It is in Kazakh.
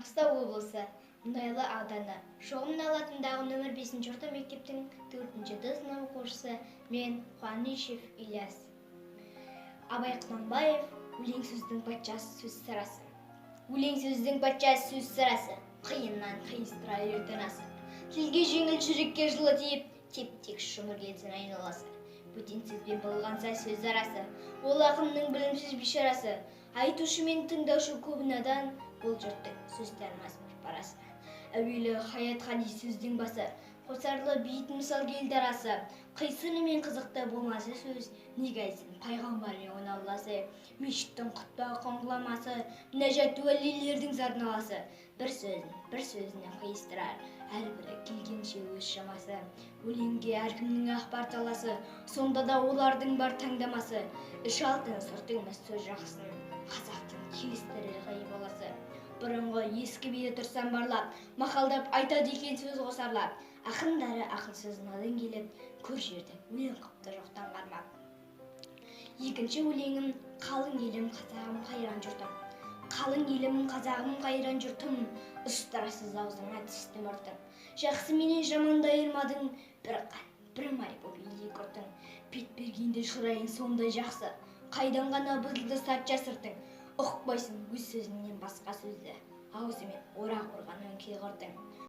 Маңғыстау облысы, Мұнайлы ауданы, Шоғымналы атындағы нөмір 5 орта мектептің 4 Д сынып оқушысы мен, Қуанышев Ильяс. Абай Құнанбаев, «Өлең сөздің патшасы, сөз сарасы». Өлең сөздің патшасы, сөз сарасы, қиыннан қиыстыра ерте. Тілге жеңіл, жүрекке жылы тиіп, теп тегіс жұмыр келсін айналасы. Бөтен сөзбен былғанса сөз арасы, ол ақынның білімсіз бейшарасы. Айтушы мен тыңдаушы көп надан, бұл жұрттың сөз танымас бір парасы. Әуелі Хаят хадис сөздің басы, қосарлы бейіт, мысал келді арасы. Қисыны мен қызықты болмаса сөз, неге айтсын пайғамбар мен оның алласы? Мешіттің құтпа ғұламасы, мінәжат уәлилердің зар наласы. Бір сөзін бір сөзіне қиыстырар, әрбірі келгенше өз шамасы. Өлеңге әркімнің ақ бар таласы, сонда да олардың бар таңдамасы. Іші алтын, сырты күміс сөз жақсының, қазақтың келістірер қай баласы? Бұрынғы ескі биді тұрсам барлап, мақалдап айтады екен сөз қосарлап. Ақындары ақылсыз надан келіп, көр жерді өлең қыпты жоқтан қармап. Екінші өлеңім: «Қалың елім, қазағым, қайран жұртым». Қалың елім, қазағым, қайран жұртым, ұстарасыз аузыңа тісті мұртың. Жақсы менен жаманды айырмадың, бір қан, бір май боп елге құртың. Бет бергенде шырайың сондай жақсы, қайдан ғана бұзылды сәт сыртың? Ұқпайсың өз сөзіңнен басқа сөзді, аузымен орақ ұрған өңкей құртың.